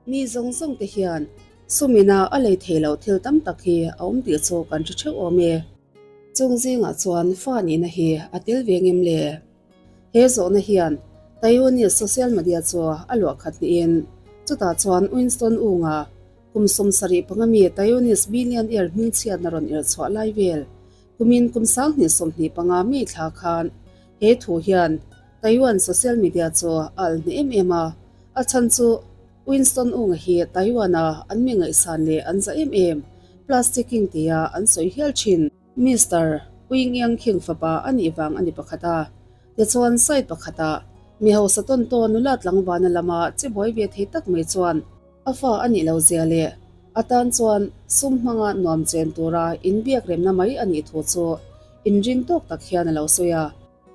Mi zawng zawng te hian sumina a lei thei loh thil tam tak hi a awm tih chu kan hre theuh awm e. Chung zingah chuan fa nihna hi a tel ve ngem le? He zawhna hian Taiwanese social media chu a luah khat niin chutah chuan Winston Ung-a kum 75 mi Taiwanese billionaire hmingchhiatna rawn irhchhuah lai vel kumin kum 2025 mi thla khan he thu hian Taiwan social media chu a alh hneh em em a, a chhan chu Winston Ung-a hi Taiwan-a an mi ngaihsan leh an za em em Plastic King tia an sawi hial thin. Mister Uingiang Khing fapa a nih vang a ni pakhat a, tichuan side pakhata mi hausa tawn tawn nula tlangvana lama che buai ve thei tak mai chuan a fa a nih lo zia leh a tan chuan sum hmanga nuam chen tura inbiak remna mai a nih thu chu inring tawk tak hian a lo sawi a.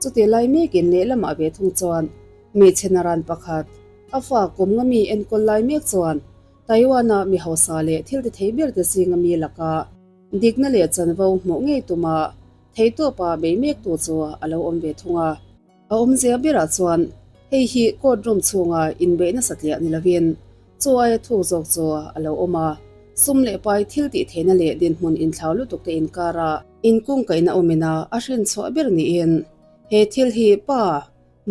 Chutih lai mekin lehlamah ve thung chuan hmeichhe naran pakhat a fa kum nga mi enkawl lai mek chuan Taiwan-a mi hausa leh thil ti thei ber te zinga mi laka dikna leh chanvo hmuh ngei tuma theitawpa bei mektu chu a lo awm ve thung a. A awmzia berah chuan hei hi court room chhunga inbeih nasa tliah ni lovin chu aia thuk zawk chu a lo awm a, sum leh pai thil tih theihna leh dinhmun inthlau lutuk te inkara inkungkaihna awmina a hrinchhuah ber niin he thil hi pa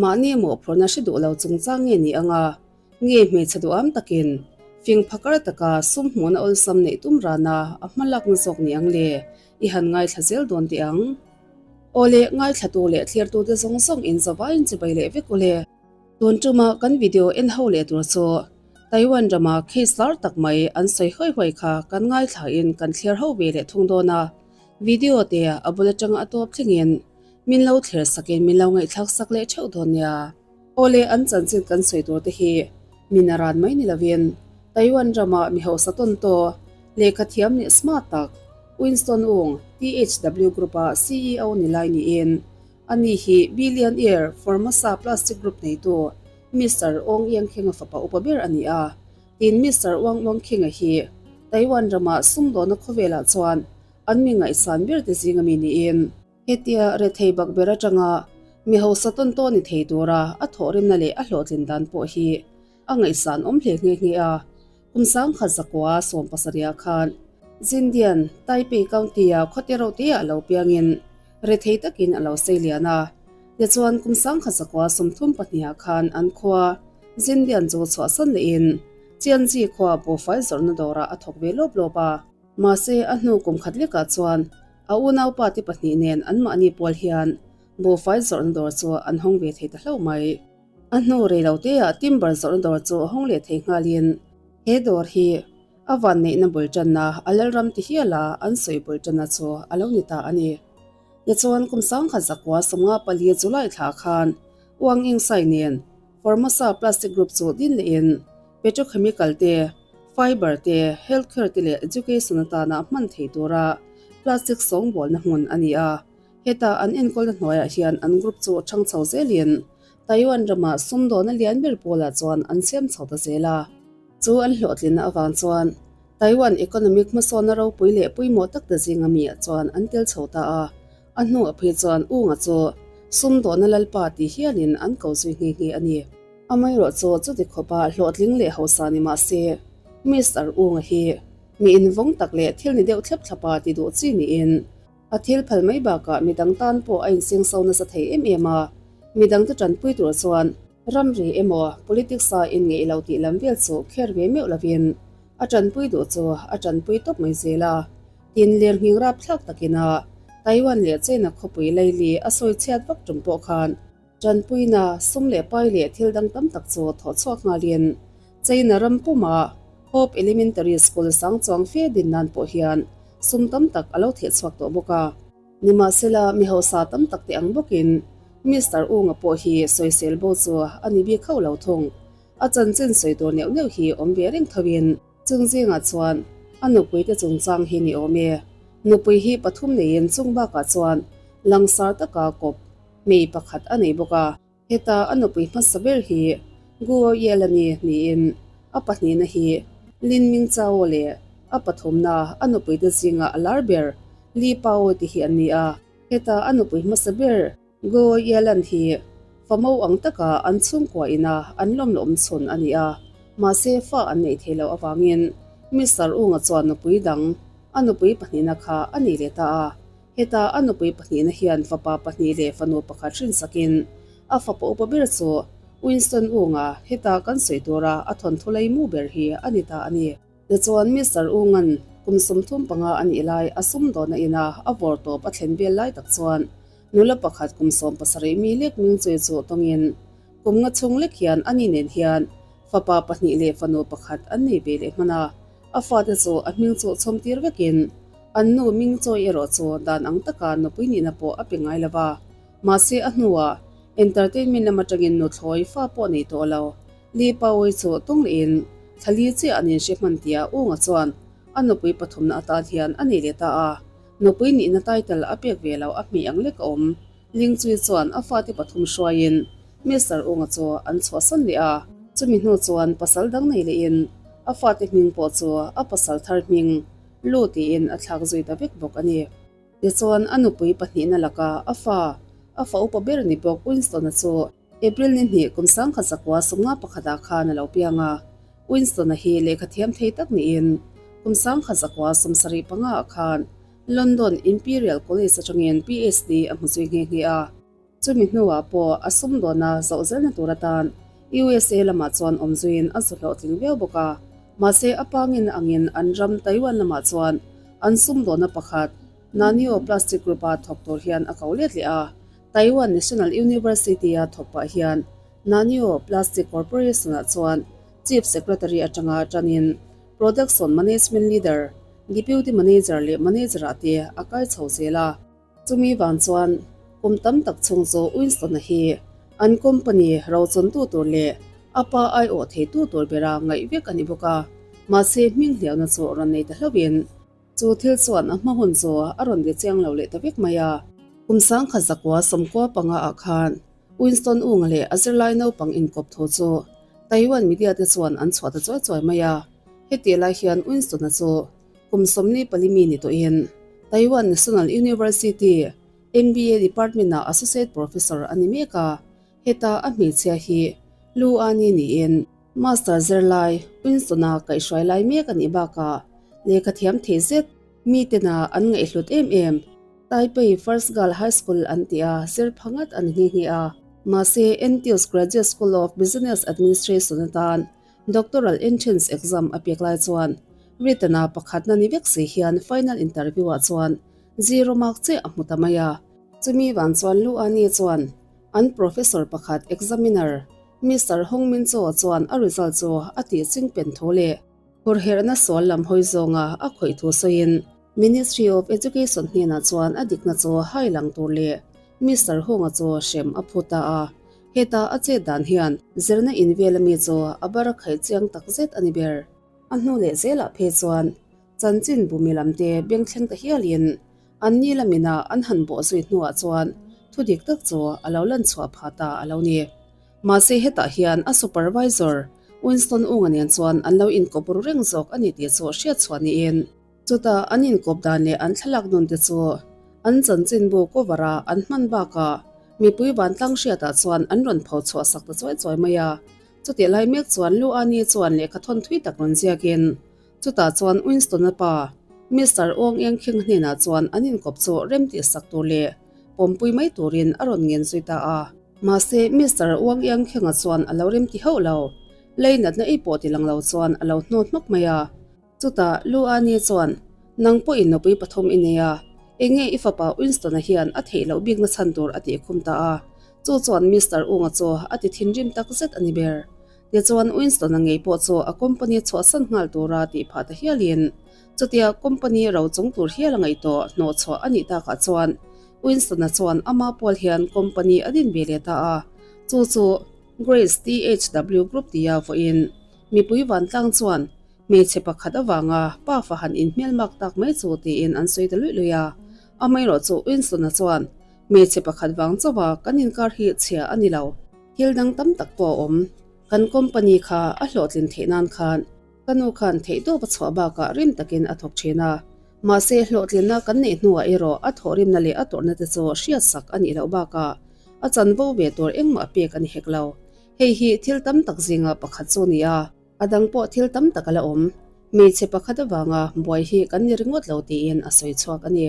mahni mawhphurhna hre duh lo chungchang nge ni anga nge hmeichhe duham takin fing phakar taka sum hmuhna awlsam neih tum rana a hma lakna zawk ni ang le i han ngaithla zel dawn teh ang. Awle ngaithlatu leh thlirtute zawng zawng in zavaiin chibai leh vek ule. Tun tuma kan video en ho leh tur chu Taiwan rama case lar tak mai an sawi huai huai kha kan ngaithla in kan thlir ho ve leh thung dawn a, video te a bul atanga a tawp thlengin min lo thlir sakin min lo ngaihthlak sak leh theuh dawn nia. Awle an chanchin kan sawi tur te hi min a ran mai ni lovin Taiwan rama mi hausa tawn taw lehkha thiam leh smart tak Winston Ung, THW Group a CEO ni lai niin ani hi billionaire Formosa Plastic Group neitu Mister Ong Iang Khenga fapa upa ber a ni a, tin Mister Wang Wang Khenga hi Taiwan rama sumdawhna khawvelah chuan an mi ngaihsan ber te zinga mi niin. Hetia rethei bak ber atanga mi hausa tawn tawn ni thei tura a thawhrimna leh a hlawhtlin dan pawh hi a ngaihsan awm hle nghe nghe a. Kum 1970 khan Xindian, Taipei County-a khawte rote ah lo piangin rethei takin a lo sei lian a. Tichuan kum 1932 ah khan an khua Xindian chu chhuahsan lehin Tianji khua buhfai zawrhna dawrah a thawk ve lawp lawp a. Mahse, a hnu kum khat lekah chuan a unaupa te pahnih nen anmahni pawl hian buhfai zawrhna dawr chu an hawng ve thei ta hlauh mai. A hnu rei lo teah timber zawrhna dawr chu a hawng leh thei nghalin he dawr hi a vanneihna bul tanna a lalram ti hiala an sawi bul tanna chu a lo ni ta a ni. Tichuan, kum 1994 July thla khan Wang Yingsai nen Formosa Plastic Group chu din lehin Petrochemical te, fiber te, healthcare te leh education atana hman thei tura plastic sawngbawlna hmun a ni a. Heta an enkawlna hnuaiah hian an group chu thang chho zelin Taiwan rama sumdawna lian ber pawlah chuan an siam chho ta zel a. Chu an hlawhtlinna avang chuan Taiwan economic hmasawnna ropui leh pawimawh tak ta zinga miah chuan an tel chho ta a. A hnuah phei chuan Unga chu sumdawna lalpa ti hialin an ko zui nghe nghe a ni. Amaherawh chu chuti khawpa hlawhtling leh hausa ni mah se, Mister Unga hi mi invawng tak leh thil ni deuh thlep thlapa ti duh chi niin a thil phal mai bakah midang tan pawh a insengso nasa thei em em a, midangte tanpui tur chuan ramri emaw politics-a inngeih lo tih lam vel chu kher ve meuh lovin a tanpui duh chu a tanpui tawp mai zel a. Tin, lirnghing rapthlak takin a Taiwan leh China khawpui laili a sawi chhiat vak tum pawh khan Tanpuina, sum leh pai leh thil dang tam tak chu thawh chhuak nghalin China ram puma Hope Elementary School sang chuang fe din nan pawh hian sum tam tak a lo theh chhuak tawh bawk a. Nimahsela, mi hausa tam tak te ang bawkin Mister Unga pawh hi sawisel bo chu a ni bik hauh lo thung. A chanchin sawi tur neuh neuh hi awm ve reng thoin chung zingah chuan a nupui te chungchang hi ni awm e. Nupui hi pathum neiin chung bakah chuan langsar taka kawp Hmei pakhat a nei bawk a, heta a nupui hmasa ber hi Guo Yelani niin a pahnihna hi Lin Mingchao leh a pathumna a nupuite zinga a lar ber Li Pao te hi an ni a. Heta a nupui hmasa ber Guo Yelan hi famo ang taka an chhungkua ina an lawmlawm chhun a ni a. Mahse fa an neih theih loh avangin Mister Unga chuan nupui dang, a nupui pahnihna kha a nei leh ta a. Heta a nupui pahnihna hian fapa pahnih leh fanu pakhat hrinsakin a fapa upa ber chu Winston Unga heta kan sawi tura a thawnthu leimu ber hi a ni ta a ni. Tichuan Mister Unga'n kum 35 a nih lai a sumdawhna ina a vawr tawp a thlen vel lai tak chuan nula pakhat kum 17 mi lek ming chui chu tawngin kum nga chhung lek hian ani nen hian fapa pahnih leh fanu pakhat an nei ve leh hman a. A fate chu a hming chu chhawm tir vekin an nu ming chawi erawh chu dan ang taka nupui nihna pawh a pe ngai lo va. Mahse a hnuah entertainment lam atangin nuthlawi fa pawh nei tawh lo. Li Paui chu tawng lehin thla li chiah an inhre hman tia Unga chuan a nupui pathumna atan hian a nei leh ta a. Nupui nihna title a pek ve lo a hmei ang lek a awm. Ling Chui chuan a fate pathum hruaiin Mister Unga chu an chhuahsan leh a. Chumi hnu chuan pasal dang nei lehin a fate hming pawh chu a pasal thar hming Lu tiin a thlak zui ta vek bawk a ni. Tichuan a nupui pahnihna laka a fa, a fa upa ber ni bawk Winston-a chu April ni hnih kum 1951 pakhatah khan a lo piang a. Winston-a hi lehkha thiam thei tak niin kum 1975 ah khan London Imperial College atangin PhD a hmu zui nghe nghe a. Chumi hnuah pawh a sumdawna zoh zelna tur atan USA lamah chuan awm zuiin a zu hlawhtling viau bawk a. Mahse a pangin angin an ram Taiwan lamah chuan an sumdawna pakhat Nanyo Plastic Group-a thawk tur hian a ko let leh a. Taiwan National University-a thawk pah hian Nanyo Plastic Corporation-ah chuan Chief Secretary atanga tanin Production Management Leader, Deputy Manager leh Manager-ah te a kai chho zel a. Chumi vang chuan kum tam tak chhung chu Winston-a hi an company rochawntu tur leh a pa aiawh theitu tur bera ngaih vek a ni bawk a. Mahse hming hliauna chu rawn nei ta hlauhin chu thil chuan a hma hun chu a rawn ri chiang lo leh ta vek mai a. Kum 1995 ah khan Winston Unga leh a zirlai naupang inkawp thu chu Taiwan media te chuan an chhuah ta chuai chuai mai a. Hetiah lai hian Winston-a chu Kum 44 mi ni tawhin Taiwan National University MBA Department-ah Associate Professor a ni mek a, heta a hmeichhia hi Lu Ani niin Master zirlai Winston-a kaihhruai lai mek a nih bakah lehkha thiam thei zet mitena an ngaihhlut em em Taipei First Girl High School an tih a zir pha ngat a ni nghe nghe a. Mahse NTU's Graduate School of Business Administration atan Doctoral entrance exam a pek lai chuan written-a pakhatna ni vek si hian final interview-ah chuan zero mark chiah a hmu ta mai a. Chumi vang chuan Lu Ani chuan an professor pakhat examiner Mister Hong Min Cho chuan a result chu a tih ching pen thu leh hurherhna sual lam hawi zawnga a khawih thu sawiin Ministry of Education hnenah chuan a dikna chu hai lang tur leh Mister Hunga chu hrem a phu ta a. Heta a chet dan hian zirna in vel ami chu a bar a khaih chiang tak zet a ni ber. A hnu leh zelah phei chuan chanchin bumi lam te beng thleng ta hialin an ni lamina an han bawh zui hnuah chuan thu dik tak chu a lo lan chhuah phah ta a lo ni. Mahse hetah hian a supervisor Winston Unga nen chuan an lo inkawp ru reng zawk a ni tih chu hriat chhuah niin Chutah an inkawp dan leh an thlalak nun te chu an chanchinbu cover a an hman bakah mipui vantlang hriatah chuan an rawn pho chhuah sak ta chuai chuai mai a. Chutih lai mek chuan Lu Ani chuan lehkha thawn thui tak rawn ziakin chutah chuan Winston-a pa Mister Ong Eng Khing hnenah chuan an inkawp chu rem tih sak tur leh pawmpui mai turin a rawn ngen zui ta a. Mahse Mister Ong Eng Khinga chuan a lo rem ti hauh lo. Lei natna ei pawh ti lang lo chuan a lo hnawt hnawk mai a. Chutah Lu Ani chuan, Nang pawhin nupui pathum i nei a, eng nge i fapa Winston-a hian a theih loh bikna chhan tur a tih khum ta a. Chu chuan Mister Unga chu a ti thinrim tak zet a ni ber. Tichuan Winston-a ngei pawh chu a company chhuahsan nghal tura tih phah ta hialin chutia company ro chung tur hial a ngaihtuah hnawhchhuah a nih takah chuan Winston-a chuan ama pual hian company a din ve leh ta a. Chu chu Grace THW Group tia vawiin mipui vantlang chuan Hmeichhe pakhat avanga pa fahan inhmelmak tak mai chu tiin an sawi ta luih luih a. Amaherawh chu Winston-a chuan, Hmeichhe pakhat vang chauha kan inkar hi chhia a ni lo. Thil dang tam tak pawh a awm. Kan company kha a hlawhtlin theih nan khan ka nu khan theihtawp a chhuah bakah rim takin a thawk thin a. Mahse hlawhtlinna kan neih hnuah erawh a thawhrimna leh a tawrhna te chu hriatsak a nih loh bakah a chanvo ve tur engmah pek a ni hek lo. Hei hi thil tam tak zinga pakhat chu a ni a. A dang pawh thil tam tak a la awm. Hmeichhe pakhat avanga buai hi kan ni ringawt lo tiin a sawi chhuak a ni.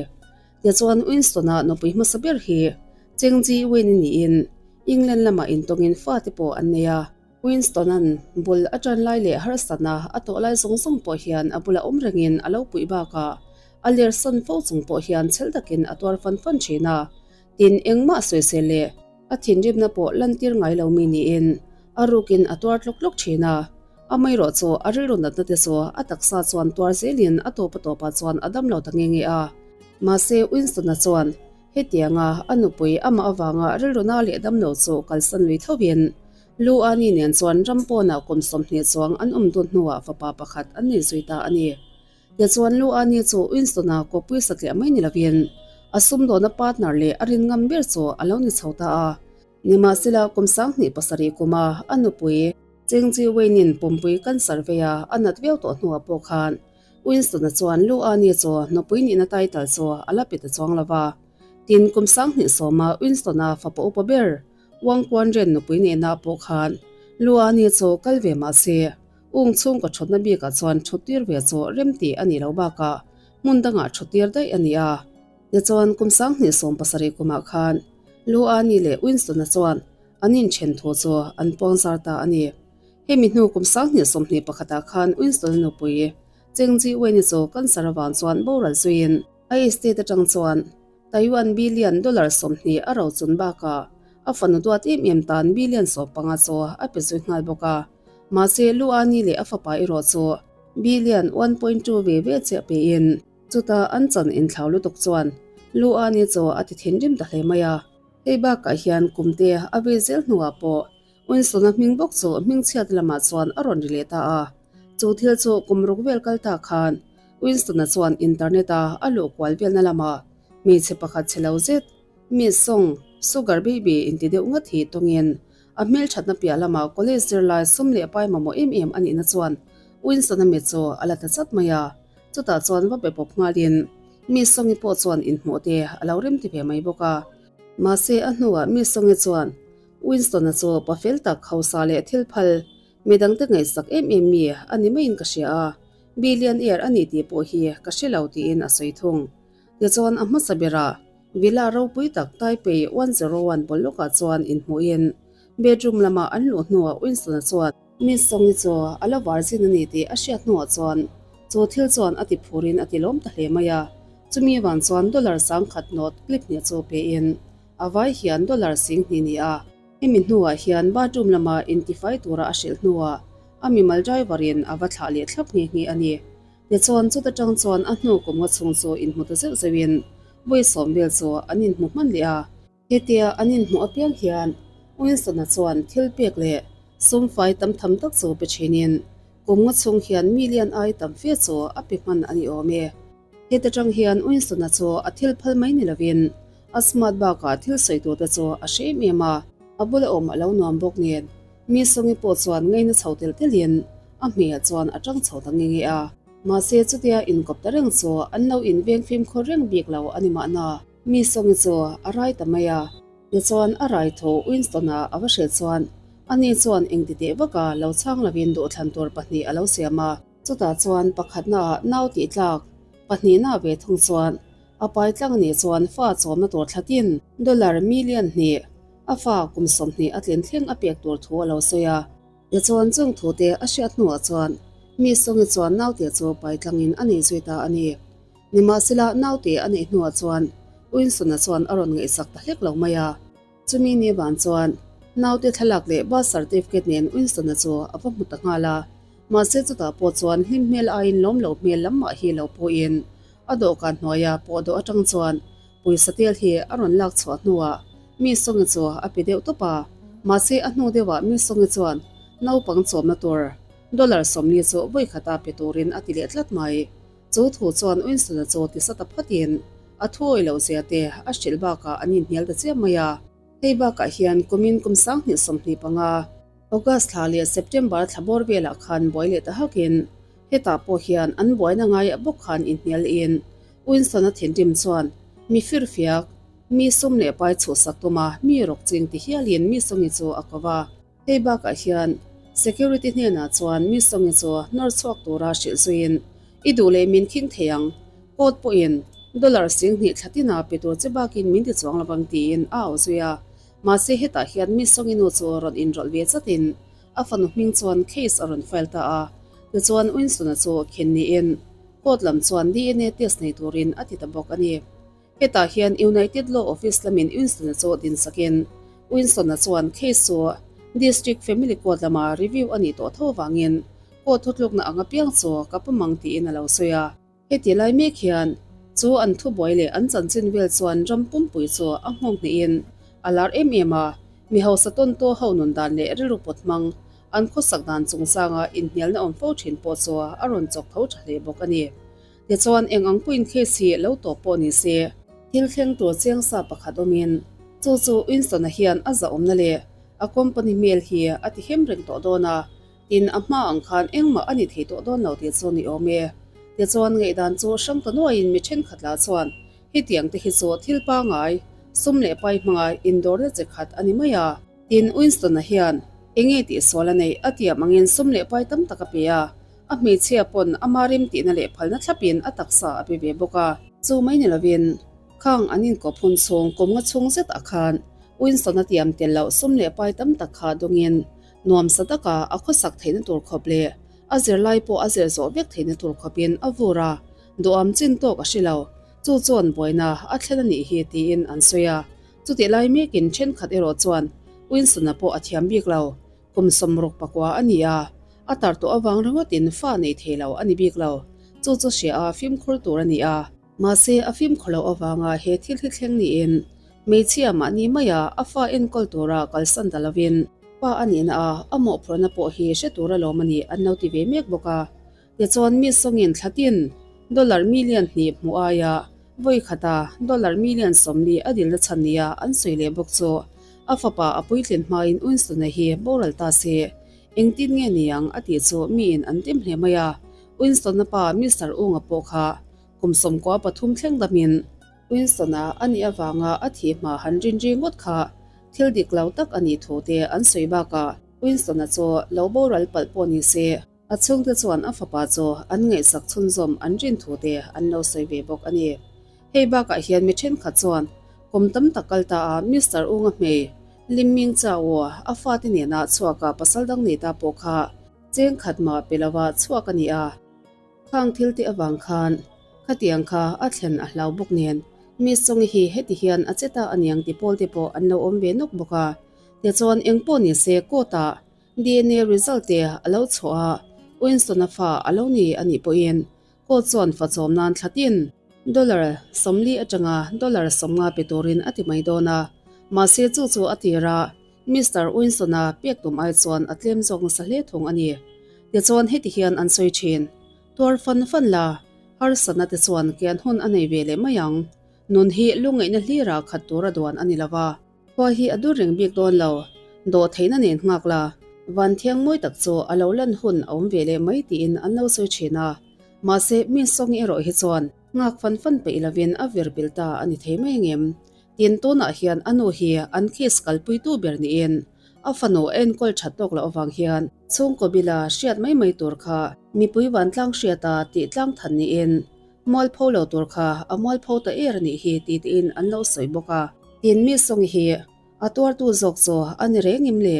Tichuan Winston-a nupui hmasa ber hi Cheng Ji Wen-i niin England lamah intawngin fate pawh an nei a. Winston-a'n bul a tan lai leh harsatna a tawh lai zawng zawng pawh hian a bula awm rengin a lo puih bakah a lersan fo chung pawh hian chhel takin a tuar fan fan thin a. Tin, engmah sawisel leh a thinrimna pawh lantir ngai lo mi niin a rukin a tuar tlawk tlawk thin a. Amaherawh chu a rilru natna te chu a taksa chuan tuar zelin a tawp a tawpah chuan a dam lo ta nge nge a. Mahse, Winston-a chuan hetianga a nupui amah avanga rilru na leh dam lo chu kalsan lui thovin Lu Ani nen chuan ram pawnah kum 20 chuang an awm dun hnuah fapa pakhat an nei zui ta a ni. Tichuan Lu Ani chu Winston-a kawppui satliah mai ni lovin a sumdawna partner leh a rin ngam ber chu a lo ni chho ta a. Nimahsela kum 27 kuma a nupui Cheng Ji Wein-in pumpui cancer veia a nat viau tawh hnuah pawh khan Winston-a chuan Lu Ani chu nupui nihna title chu a la pe ta chuang lo va. Tin, kum 2010-a Winston-a fapa upa ber Wang Kuanren nupui nehna pawh khan Lu Ani chu kal ve mah se, Ung chhungkaw thutna bikah chuan thuttir ve chu rem tih a nih loh bakah hmun dangah thuttir daih a ni a. Tichuan kum 2017 kumah khan Lu Ani leh Winston-a chuan an inthen thu chu an puangzar ta a ni. Hemi hnu kum 2021 ah khan Winston-a nupui Cheng Ji Wen-i chu cancer avang chuan boral zuiin a estate atang chuan Taiwan billion dollar 20 a rochun bakah a fanu duat em em tan billion 15 chu a pe zui nghal bawk a. Mahse Lu Ani leh a fapa erawh chu billion 1.2 ve ve chiah pein chutah an chan inthlau lutuk chuan Lu Ani chu a ti thinrim ta hle mai a. Hei bakah hian kumte a vei zel hnuah pawh Winston-a hming bawk chu hmingchhiat lamah chuan a rawn ri leh ta a. Chu thil chu kum ruk vel kal ta khan Winston-a chuan internet-a a luh kual velna lamah hmeichhe pakhat che lo zet, Miss Song, Sugar Baby inti deuh ngat hi tawngin a hmelthatna piah lamah college zirlai sum leh pai mamawh em em a nihna chuan Winston-a mit chu a la ta chat mai a. Chutah chuan va be pawp nghalin Miss Song-i pawh chuan inhmuh te a lo remti ve mai bawk a. Mahse a hnuah Miss Song-i chuan Winston-a chu pa fel tak hausa leh thil phal midangte ngaihsak em em mi a ni maiin ka hria a, billionaire a ni tih pawh hi ka hre lo tiin a sawi thung. Tichuan a hmasa berah villa ropui tak Taipei 101 bawlh lawkah chuan inhmuhin bedroom lamah an luh hnuah Winston-a chuan Miss Song-i chu a la virgin a ni tih a hriat hnuah chuan chu thil chuan a ti phurin a ti lawm ta hle mai a, chumi avang chuan dollar 10,000 note clip hnih chu pein A vai hian dollar 20,000 ni a, hemi hnuah hian bathroom lama intifai tura a hrilh hnuah a mimal driver in a va thlah leh thlap nghe nghe a ni. Tichuan chuta tang chuan a hnu kum nga chhung chu inhmu ta zeuh zeuhin vawi sawm vel chu an inhmu hman leh a. Hetia an inhmuh apiang hian Winston-a chuan thil pek leh sum fai tam tham tak chu pe thinin kum nga chhung hian million ai tam fe chu a pe hman a ni awm e. Heta tang hian Winston-a chu a thil phal mai ni lovin a smart bakah thil sawi tur te chu a hre em em a, a bula awm a lo nuam bawk nen mi Songi pawh chuan ngaina chho tel telin a hmeiah chuan a tang chho ta nge nge a. Mahse chutia inkawp ta reng chu an lo inveng fimkhur reng bik lo a ni mahna mi Songi chu a rai ta mai a. Tichuan a rai tho Winston-a a va hrilh chuan ani chuan engti teh vaka lo chhang lovin duhthlan tur pahnih a lo siam a. Chutah chuan pakhatnaah nau tih tlak, pahnihnaah ve thung chuan a pai tlang anih chuan fa chawmna tur thlatin dollar million hnih a fa kum 20 a tlin thleng a pek tur thu a lo sawi a. Tichuan chung thute a hriat hnuah chuan mi Songi chuan naute chu pai tlangin a nei zui ta a ni. Nimahsela naute a neih hnuah chuan Winston-a chuan a rawn ngaihsak ta hlek lo mai a. Chumi ni van chuan naute thlalak leh birth certificate nen Winston-a chu a va hmu ta nghal a. Mahse chutah pawh chuan hlim hmel aiin lawm lo hmel lam mah hi lo pawhin a dawhkan hnuaia pawh dawh atang chuan pawisa tel hi a rawn lak chhuah hnuah mi Songi chu a pe deuh tawp a. Mahse a hnu deuhah mi Songi chuan naupang chawmna tur dollar 40 chu vawi khata pe turin a ti leh tlat mai. Chu thu chuan Winston-a chu ti sa ta phatin a thu awih loh zia te a hrilh bakah an inhnial ta chiam mai a. Hei bakah hian kumin kum 2025, August thla leh September thla bawr velah khan buai leh ta hakin hetah pawh hian an buaina ngaiah bawk khan inhnial in Winston-a thinrim chuan mi firfiak, mi sum leh pai chhuhsak tuma mi rawk ching ti hialin mi Songi chu a ko va. Hei bakah hian. Security hnenah chuan Miss Songi chu nawr chhuak tura hrilh zuiin, I duh leh min khing thei ang, court pawhin dollar 2000 thla tina pe tur che bakin min ti chuang lovang tiin a au zui a. Mahse hetah hian Miss Songi nu chu rawn inrawlh ve chatin a fanu hming chuan case a rawn file ta a. Tichuan Winston-a chu khen niin court lam chuan DNA test nei turin a ti ta bawk a ni. Hetah hian United Law Office lamin Winston-a chu dinsakin Winston-a chuan case chu District Family Court lama review a nih tawh tho avangin court thutlukna ang apiang chu ka pawm ang tiin a lo sawi a. Heti lai mek hian chu an thubuai leh an chanchin vel chuan ram pumpui chu a nghawng hnihin a lar em em a, mi hausa tawntaw ho nun dan leh rilru pawt hmang an khawsak dan chungchanga inhnialna awm fo thin pawh chu a rawn chawk tho tha hle bawk a ni. Tichuan, eng ang pawhin case hi lo tawp pawh ni se, thil thleng tur chiang sa pakhat awmin chu chu Winston-a hian a zahawmna leh a company hmel hi a ti hem reng tawh dawn a, tin a hma ang khan engmah a ni thei tawh dawn lo tih chu ni awm e. Tichuan, ngaihdan chu hrang ta nuaiin mi thenkhat lah chuan hetiang te hi chu thil pangai, sum leh pai hmanga indawrna che khat a ni mai a. Tin, Winston-a hian enge tihsual a neih a tiam angin sum leh pai tam tak a pe a, A hmeichhia pawn ama rim tihna leh phalna thlapin a taksa a pe ve bawk a. Chu mai ni lovin, khang an inkawp hun chhung kum nga chhung zet ah khan Winston a tiam tel loh sum leh pai tam tak kha dawngin nuamsa taka a khawsak theihna tur khawp leh a zirlai pawh a zir zawh vek theihna tur khawpin a vur a, duham chin tawk a hre lo. Chu chuan buaina a thlen a nih hi tiin an sawi a. Chutih lai mekin thenkhat erawh chuan Winston-a pawh a thiam bik lo. Kum 64 a ni a, a tar tawh avang ringawtin fa nei thei lo a ni bik lo. Chu chu hria a fimkhur tur a ni a. Mahse, a fimkhur loh avanga he thil hi thleng niin hmeichhia mahni maia a fa enkawl tura kalsan ta lovin pa a nihna a, a mawhphurhna pawh hi hre tur alawm a nih an lo ti ve mek bawk a. Tichuan mi sawngin thlatin dollar million hnih hmuh aia vawi khata dollar million 40 a dilna chhan nia an sawi leh bawk chu a fapa a puitlin hmain Winston-a hi boral ta se engtin nge niang a tih chu miin an tim hle mai a. Winston-a pa Mister Unga pawh kha kum 13 thleng damin Winston-a a nih avanga a thih hma han rin ri ngawt kha thil dik lo tak a nih thu te an sawi bakah Winston-a chu lo boral palh pawh ni se. A chhungte chuan a fapa chu an ngaihsak chhunzawm an rin thu te an lo sawi ve bawk a ni. Hei bakah hian mi thenkhat chuan kum tam tak kal ta a Mister Unga hmei Lim Ming Chau a fate nena chhuaka pasal dang nei ta pawh kha cheng khat mah pe lova chhuak a ni a. Khang thil te avang khan khatiang kha a thlen a hlau bawk nen Miss Chongi hi heti hian a che ta aniang ti pawl te pawh an lo awm ve nawk bawk a. Tichuan engpawh ni se court ah DNA result te a lo chhuah a, Winston-a fa a lo ni a nih pawhin court chuan fa chawm nan thlatin dollar 40 atanga dollar 50 pe turin a ti mai dawn a, mahse chu chu a tir a, Mister Winston-a pek tum ai chuan a tlem zawk nasa hle thung a ni. Tichuan heti hian an sawi thin, Tuar fan fan la, harsatna te chuan kian hun a nei ve leh mai ang. Nun hi lungngaihna hlira khat tura duan a ni lo va. Khua hi a dur reng bik dawn lo, dawh theihna nen nghak la, van thiang mawi tak chu a lo lan hun a awm ve leh mai tiin an lo sawi thin a. Mahse, mi Songi erawh hi chuan nghak fan fan peih lovin a vir pil ta a ni thei mai angem? Tin, tunah hian a nu hi an case kalpuitu ber niin a fanu a enkawl that tawk loh avang hian chhungkaw bila hriat mai mai tur kha mipui vantlang hriata tih tlang than niin Mualpho lo tur kha a mualpho ta er a nih hi ti tiin an lo sawi bawk a. Tin mi Songi hi a tuartu zawk chu a ni reng em le?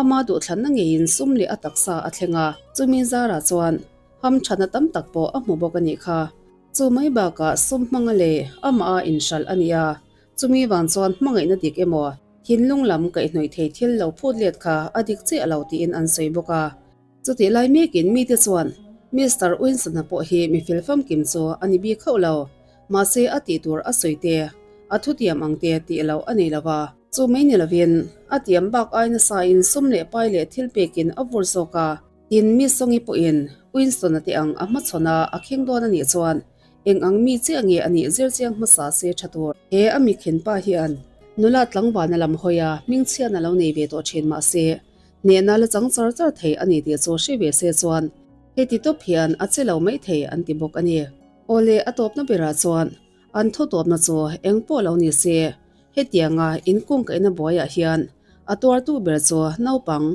Ama duhthlanna ngeiin sum leh a taksa a thleng a, chumi zarah chuan hamthatna tam tak pawh a hmu bawk a nih kha. Chu mai bakah sum hmanga leh amah a inhralh a ni a, chumi vang chuan hmangaihna dik emaw thinlung lam kaihhnawih thei thil lo phut let kha a dik chiah lo tiin an sawi bawk a. Chutih lai mekin mite chuan Mister Winston-a pawh hi mi fel famkim chu a ni bik hauh lo. Mahse a tih tur a sawi te, a thutiam ang te tih loh a nei lo va. Chu mai ni lovin a tiam bak ai nasain sum leh pai leh thil pekin a vur zawk a. Tin, Miss Songi pawhin Winston-a te ang a hmachhawn a, a kheng dawn a nih chuan eng ang mi chiah nge a nih zir chiang hmasa se tha tur. He a mikhin pa hian nula tlangvalna lam hawi a hmingchhiatna lo nei ve tawh thin mahse Hnehna la chang char char thei a ni tih chu hre ve se chuan heti tawp hian a che lo mai thei an ti bawk a ni. Awle a tawpna berah chuan an thu tawpna chu eng pawh lo ni se, hetianga inkungkaihna buaiah hian a tuartu ber chu naupang.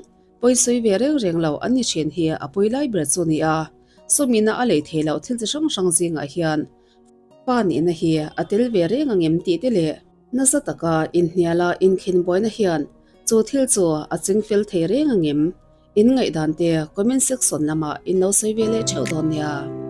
Pawisawi ve reng reng lo an ni thin hi a pawi lai ber chu nia. Sumina a lei thei loh thil chi hrang hrang zingah hian pa nihna hi a tel ve reng ang em tih te leh nasa taka inhniala inkhin buaina hian chu thil chu a ching fel thei reng ang em? In ngaihdan te comment section lamah in lo sawi ve leh theuh dawn nia.